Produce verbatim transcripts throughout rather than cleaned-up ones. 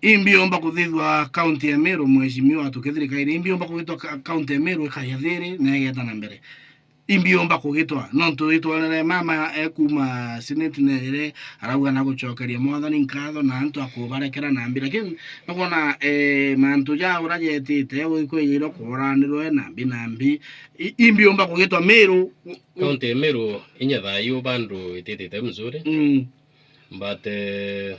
Imbi yomba kuthithwa kaunti ya Meru, mheshimiwa, tukithirikaire, imbi yomba kugitwa ka-, kaunti ya Meru ikaja thiri na igeta na mbere. Imbi yomba kugitwa, nontu itwarire mama e kuma senate nerire, arauga na gucokeria Mwathani nkatho na antu akubarekera na mbi, lakini nukwona, eh, mantu ja uria jetite, gwi-, kwijairwe kuranirwe na mbi na mbi. I-, imbi yomba kugitwa Meru. Kaunti ya Meru inya thayu bandu ititite mzuri. Mm. But, eh,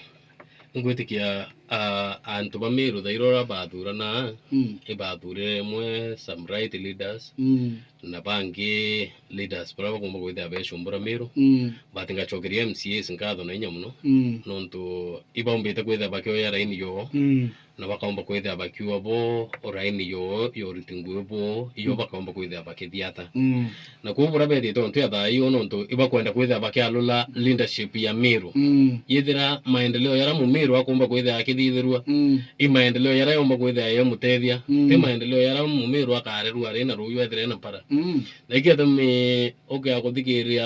ngwitikia, ah, antu ba Meru thaira uria bathurana, mm, ibathurire imwe some right leaders, mm, na bangi leaders baria bakumba kwithira becumbura Meru. Mm. But ngacokeria M C As nkatho na inya muno, mm, nontu ibaumbite kwithira bakioya raini yoo, mm, na bakaumba kwithira bakiua bo raini yoo ya uriti ngugi bwo, iyo, mm, bakaumba kwithira bakithiata. Mm. Na kwou buria bethite ontu ya thayu nontu ibakwenda kwithira bakialula leadership ya Meru. Mm. Yethira maendeleo yaria Mumeru akumba kwithira akithithirua, mm, i maendeleo yaria yomba kwithira yamutethia, mm, ti maendeleo yaria Mumeru akarerua ari na ruuju ethire na mpara. Mm. Na iki atumi ukia kuthikiria,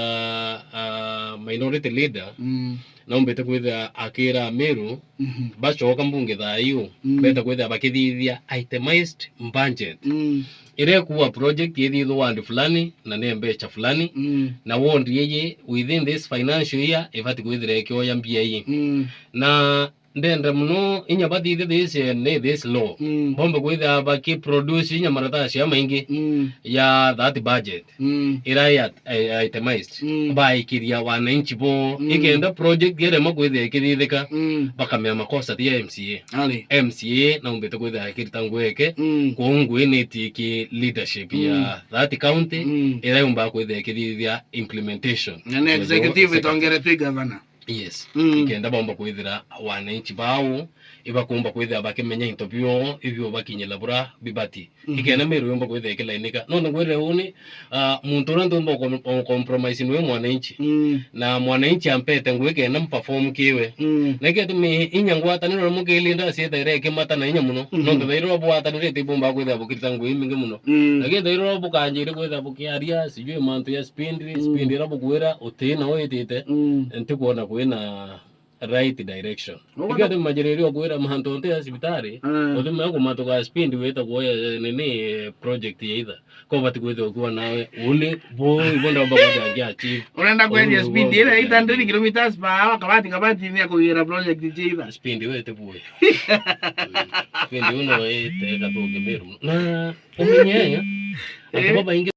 ah, minority leader, mm, naumbite kwithira akira Meru, mhm, bacoka mbunge thayu, mm, beta kwithira bakithithia itemized budget. Mm. Iria ikuwa project ithithwe ward fulani na ni mbecha fulani, mm, na ward iyi within this financial year ibati kwithira ikioya mbia ii. Mm. Na ndenda muno inya bathithie this, eh, ni this law. Mm. Bombe kwithira bakiproduce inya maratasi jamaingi, mm, ya that budget. Mm. Ira ya, eh, itemized, mm, baikiria wananchi bo, mm, ikenda project irema kwithira ikithithika, mm, bakamea makosa ti ya M C A. Ari. M C A naumbite kwithira akirita ngugi yake, mm, kwou ngugi ni itiiki leadership ya, mm, that county, mm, ira yumba kwithira ikithithia implementation. Na ni executive itongeretwe i governor. Yes. Mm. Ikenda baumba kwithira wananchi bao ibakumba kwithira bakimenya into bio ibio bakinyila bura bibati. Mhm. Ikenda Meru yumba kwithira ikilainika. Nontu ngwirire uni, ah, muntu uria ntumba ukom-, ucompromise niwe mwananchi. Mm. Na mwananchi ampete ngugi kenda mperform kiwe. Mm. Na iketumi inya ngwataniro na mukili ndasieta ira ikimata na inya muno. Mhm. Nontu thaira bwatanirite ibumba kwithira bukirita ngugi imingi muno. Mm. Lakini thaira bukanjire kwithira bukiaria sijui mantu ya spindi, mm, spindi ira bukwira uti na witite, mm, ntikwona kwina right direction. Ugwe ikio ndo- ati majiriri okwira mantu onte ya cibitari, mm, uthime kumatuka spindi wita kuoya, eh, nini, eh, project ya itha. Ko bati kwithira ukiwa nawe, uni, bo, ibo ndamba kujangia achieve. Urenda kwendia spindi ira eight hundred kilometers per hour, kabati, kabati ni ya kugira project ya itha. Spindi wete buoya. Mm. Spindi uno ite katuke Meru. Na umenye, eh, antu, eh, babaingi